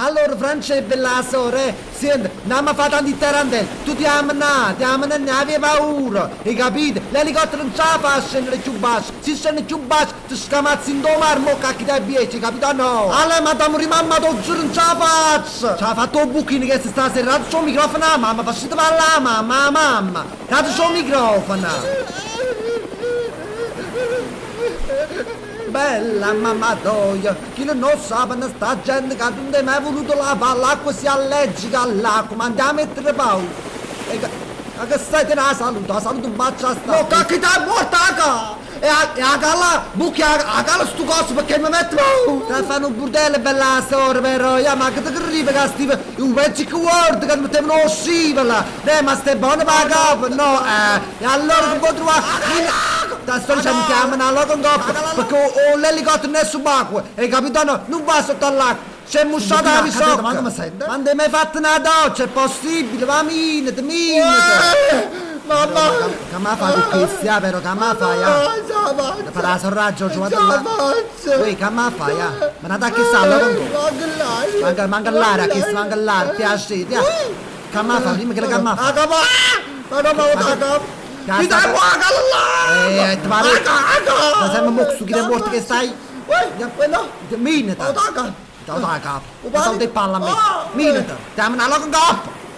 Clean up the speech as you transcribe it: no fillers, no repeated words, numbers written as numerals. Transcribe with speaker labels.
Speaker 1: Allora Francè bella 'a sora eh, siente, n'amma fa tanti tarantelle, tu ti 'a menà, ti 'a menà nun avè paura, 'e capito? L'elicottero nun ce 'a fa a scennere cchiù bascio, si scenne cchiù bascio te scamazza 'int' 'o mare 'mmocca a chi te piace, 'e capito o no? Ale m'adda murì mamma t' 'o giuro nun ce 'a faccio! Ce 'a fatto 'o bucchino chesta stasera, datece 'o microfono 'a mamma, facite parlà 'a mamma, 'a mamma, datece 'o microfono! Bella mamma toja, chillo nun 'o sapeno sta gente ca tu nun t'hê mai vuluto lavà l'acqua si allergica all'acqua, ma nun te 'a mettere paura 'e ca ma che stai tiene 'a salute, 'a salute 'nfaccia a sta. Mo ca chi t'ha muorto 'a ca e 'a e 'a cala bucchia 'a cala stu coso pecché me mette paura. Te fa nu burdello bella 'a sora però ja ma che te crerive ca stive 'o magic word ca te mettevano 'o scivolo neh ma stai buono p' 'a capa no eh e allora che vuò truvà Sta storia ce mettiamo 'a loco 'ncoppa pecché 'o l'elicottero nun è subacqueo, 'e capito o no? Nun va sotto all'acqua, c'è musciata 'a visocca! Ma nun t'hê mai fatto na doccia, è possibile? Va minete, minete! Che m'ha fa cu chesti, ah, però che m'ha fa, ja? Te fa 'a sorraggia 'o giuvato là. Uè, che m'ha fa, ja? Menate a chesta 'a loco 'ncoppa. Manca, manca l'aria a chesta, manca l'aria, piacere, piacere. Che m'ha fa, dimmi che m'ha fa. Eh, te pare? Ma sempre mo su chi è morto che stai? Minita! Ti da capo. Ma te palla a me. Minita! Ti amo una loco 'ncoppa!